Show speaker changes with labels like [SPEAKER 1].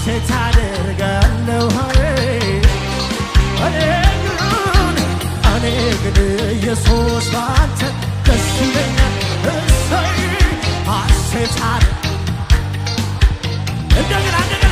[SPEAKER 1] ሐሴት አደርጋለሁ። እኔ ግን እኔ ግን ኢየሱስ ባንተ ደስ ይለኛል። እሰይ፣ ሐሴት እንደገና እንደገና።